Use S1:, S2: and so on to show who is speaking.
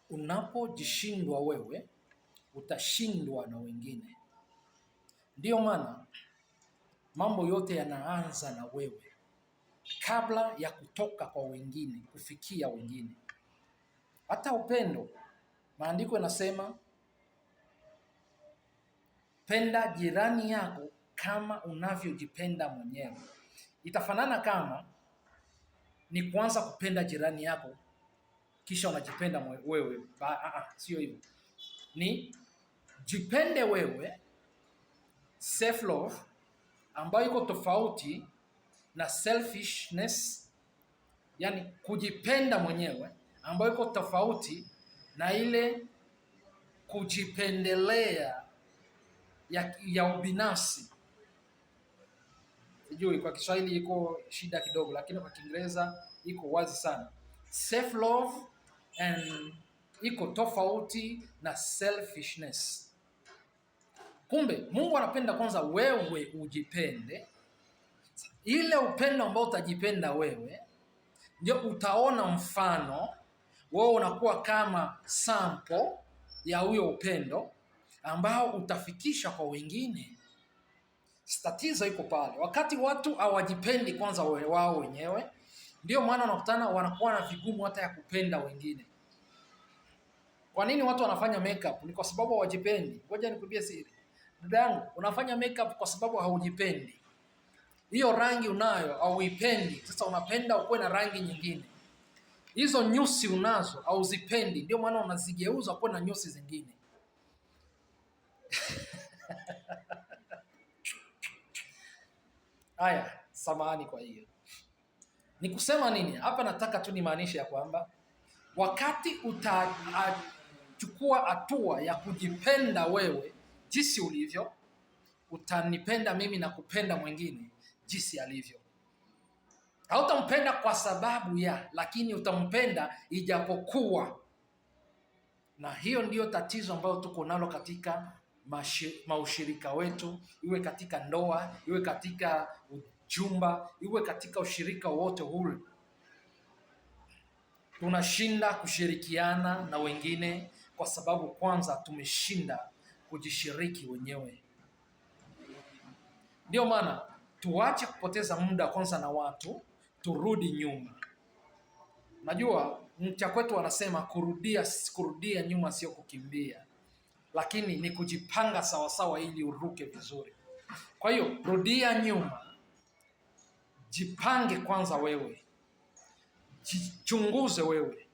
S1: Unapojishindwa wewe, utashindwa na wengine. Ndiyo maana mambo yote yanaanza na wewe kabla ya kutoka kwa wengine kufikia wengine. Hata upendo, maandiko yanasema penda jirani yako kama unavyojipenda mwenyewe. Itafanana kama ni kuanza kupenda jirani yako kisha unajipenda wewe. Sio hivyo, ni jipende wewe, self love, ambayo iko tofauti na selfishness, yani kujipenda mwenyewe ambayo iko tofauti na ile kujipendelea ya ubinafsi. Sijui kwa Kiswahili iko shida kidogo, lakini kwa Kiingereza iko wazi sana. Self love and iko tofauti na selfishness. Kumbe Mungu anapenda kwanza wewe ujipende. Ile upendo ambao utajipenda wewe ndio utaona mfano wewe unakuwa kama sample ya huyo upendo ambao utafikisha kwa wengine. Tatizo iko pale, wakati watu hawajipendi kwanza wao wenyewe, ndio maana wanakutana wanakuwa na vigumu hata ya kupenda wengine. Kwa nini watu wanafanya makeup? Ni kwa sababu hawajipendi. Ngoja nikwambie siri, dada yangu, unafanya makeup kwa sababu haujipendi. Hiyo rangi unayo hauipendi, sasa unapenda ukuwe na rangi nyingine. Hizo nyusi unazo hauzipendi, ndio maana unazigeuza kuwe na nyusi zingine. Haya, samahani. Kwa hiyo ni kusema nini hapa? Nataka tu nimaanishe ya kwamba wakati utachukua hatua ya kujipenda wewe jinsi ulivyo, utanipenda mimi na kupenda mwingine jinsi alivyo. Hautampenda kwa sababu ya, lakini utampenda ijapokuwa. Na hiyo ndiyo tatizo ambayo tuko nalo katika maushirika wetu, iwe katika ndoa, iwe katika ujumba, iwe katika ushirika wote ule. Tunashinda kushirikiana na wengine kwa sababu kwanza tumeshinda kujishiriki wenyewe. Ndiyo maana tuache kupoteza muda kwanza na watu, turudi nyuma. Najua mcha kwetu wanasema kurudia nyuma sio kukimbia, lakini ni kujipanga sawasawa ili uruke vizuri. Kwa hiyo rudia nyuma, jipange kwanza wewe, jichunguze wewe,